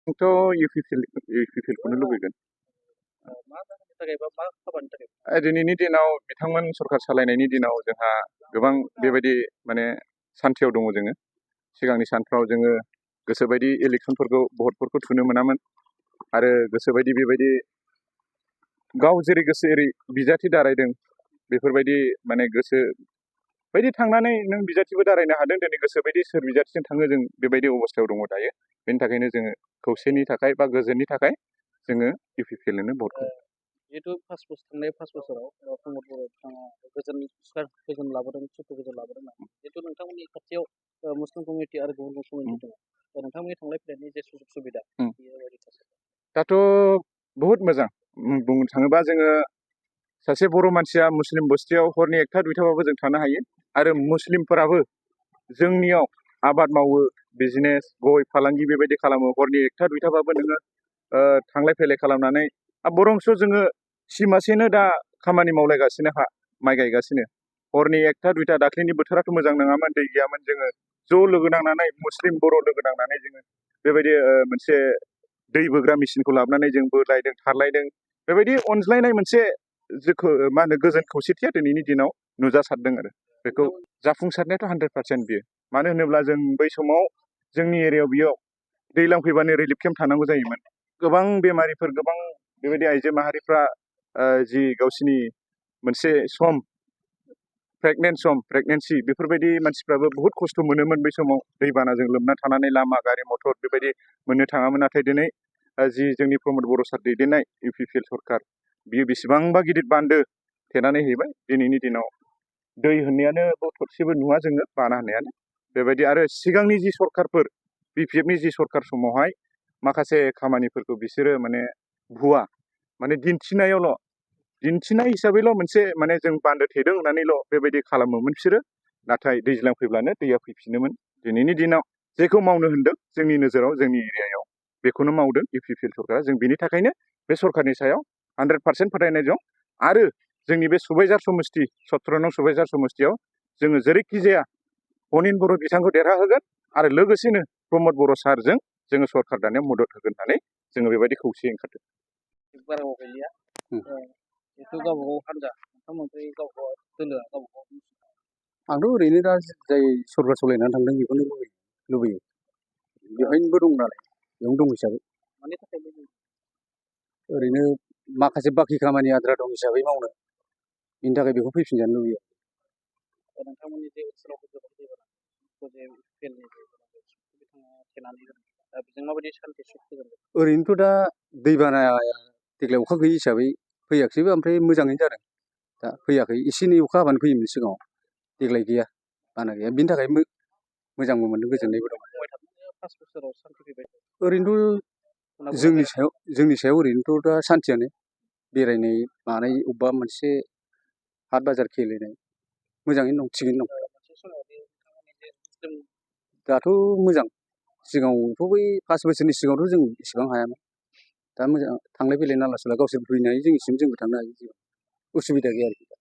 आंथ' इउपिपिएलखौनो लुबैगोन। मा जाहोननि थाखाय बा मा खामानिनि थाखाय? दिनैनि दिनाव बिथांमोन सरकार सालायनायनि दिनाव जोंहा गोबां बेबायदि माने सान्थियाव दङ जोङो। सिगांनि सानफ्राव जोङो गोसोबायदि इलेक्सनफोरखौ भटफोरखौ थुनो मोनामोन आरो गोसोबायदि बेबायदि गाव जेरै गोसो एरै बिजाथि दारायदों बेफोरबायदि माने गोसो बायदि थांनानै नों बिजाथिबो दारायनो हादों। दिनै गोसोबायदि सोर बिजाथिजों थाङो जों बेबायदि अबस्थायाव दङ दायो। बेनि थाखायनो जोङो खौसेनि थाखाय बा गोजोननि थाखाय जोङो इउपिपिएलनो भटखौ जिहेतु थांनाय 5 बोसोराव प्रमद बर' बिथाङा गोजोन लाबोदों, सुखु गोजोन लाबोदों होननानै जिहेतु नोंथांमोननि खाथियाव मुस्लिम कमिउनिटि आरो गुबुन गुबुन कमिउनिटि दङ। नोंथांमोननि थांलाय फैलायनि जे सुजुग सुबिदा बेयो ओरैबायदि थासारि। दाथ' बहुद मोजां। बुंनो थाङोबा जोङो सासे बर' मानसिया मुस्लिम बस्तियाव हरनि 1टा 2टाबाबो जों थानो हायो आरो मुस्लिमफोराबो जोंनियाव आबाद मावो, बिजनेस, गय फालांगि बेबायदि खालामो। हरनि 1टा 2टाबाबो नोङो थांलाय फैलाय खालामनानै बरंस' जोङो सिमासेनो दा खामानि मावलायगासिनो माइ गायगासिनो। हरनि 1टा 2टा दाख्लैनि बोथोराथ' मोजां नङामोन, दै गैयामोन। जोङो ज' लोगो नांनानै मुस्लिम बर' लोगो नांनानै जोङो बेबायदि मोनसे दै बोग्रा मेसिनखौ लाबोनानै जों बोलायदों, थारलायदों। बेबायदि अनज्लायनाय मोनसे मा होनो गोजोन खौसेथिया दिनैनि दिनाव नुजासारदों आरो बेखौ जाफुंसारनायाथ' 100% बियो। मानो होनोब्ला जों बै समाव जोंनि एरियायाव बेयाव दैज्लां फैबानो रिलिफ केम्प थानांगौ जायोमोन। गोबां बेमारिफोर, गोबां बेबायदि आइजो माहारिफ्रा जि गावसिनि मोनसे सम प्रेगनेन्सि बेफोरबायदि मानसिफ्राबो बहुद खस्थ' मोनोमोन बै समाव। दैबानाजों लोमना थानानै लामा गारि मथर बेबायदि मोननो थाङामोन। नाथाय दिनै जि जोंनि प्रमद बर' सार दैदेननाय इउपिपिएल सरकार, बियो बेसेबांबा गिदिर बान्दो थेनानै हैबाय। दिनैनि दिनाव दै होननायानो थरसेबो नुवा जोङो, बाना होनायानो बेबायदि। आरो सिगांनि जि सरकारफोर, बिपिएफनि जि सरकार समावहाय माखासे खामानिफोरखौ बिसोरो माने भुवा माने दिन्थिनाय हिसाबैल' मोनसे माने जों बान्दो थेदों होननानैल' बेबायदि खालामोमोन बिसोरो। नाथाय दैज्लां फैब्लानो दैया फैफिनोमोन। दिनैनि दिनाव जेखौ मावनो होनदों जोंनि नोजोराव, जोंनि एरियायाव बेखौनो मावदों इउपिपिएल सरकारा। जों बिनि थाखायनो बे सरकारनि सायाव 100% फोथायनाय दं। आरो जोंनि बे सुबाइजार समस्ति 17 नं सुबाइजार समस्तियाव जोङो जेरैखि जाया अनिल बर' बिथांखौ देरहाहोगोन आरो लोगोसेनो प्रमद बर' सारजों जोङो सरकार दानायाव मदद होगोन होननानै जोङो बेबायदि खौसेयै ओंखारदों। बारा गैलिया जिहेतु गावबागाव हान्जा नोंथांमोननिफ्राय गावबागाव दोलोआ गावबागाव। आंथ' ओरैनो दा जाय सरकार सालायनानै थांदों बेखौनो लुबैयो। बेवहायनोबो दं नालाय, बेयावनो दं हिसाबै। मानि थाखाय लुबैयो? ओरैनो माखासे बाखि खामानि आद्रा दं हिसाबै मावनो, बिनि थाखाय बेखौ फैफिनजानो लुबैयो। नोंथांमोननि जे ओनसोलाव गोबां दैबाना इउपिपिएलनि बिथाङा थेनानै होदों, दा बेजों माबायदि सान्थि सुख फैगोन? ओरैनोथ' दा दैबानाया देग्लाय अखा गैयि हिसाबै फैयाखिसैबो, ओमफ्राय मोजाङैनो जादों। दा फैयाखै, एसे एनै अखा हाबानो फैयोमोन सिगाङाव। देग्लाय गैया, बाना गैया। बिनि थाखाय मोजांबो मोनदों, गोजोननायबो दं। 5 बोसोराव सान्थि फैबाय। ओरैनोथ' जोंनि सायाव ओरैनोथ' दा सान्थियानो। बेरायनाय मानाय, अबेबा मोनसे हाट बाजार खेलेनाय मोजाङैनो दं, थिगैनो दं। दाथ' मोजां। सिगाङावथ' बै 5 बोसोरनि सिगाङावथ' जों इसेबां हायामोन। दा मोजां, थांलाय फैलाय नाला साला गावसोर फैनो हायो जोंनिसिम, जोंबो थांनो हायो। जेबो उसुबिदा गैया आरोखि।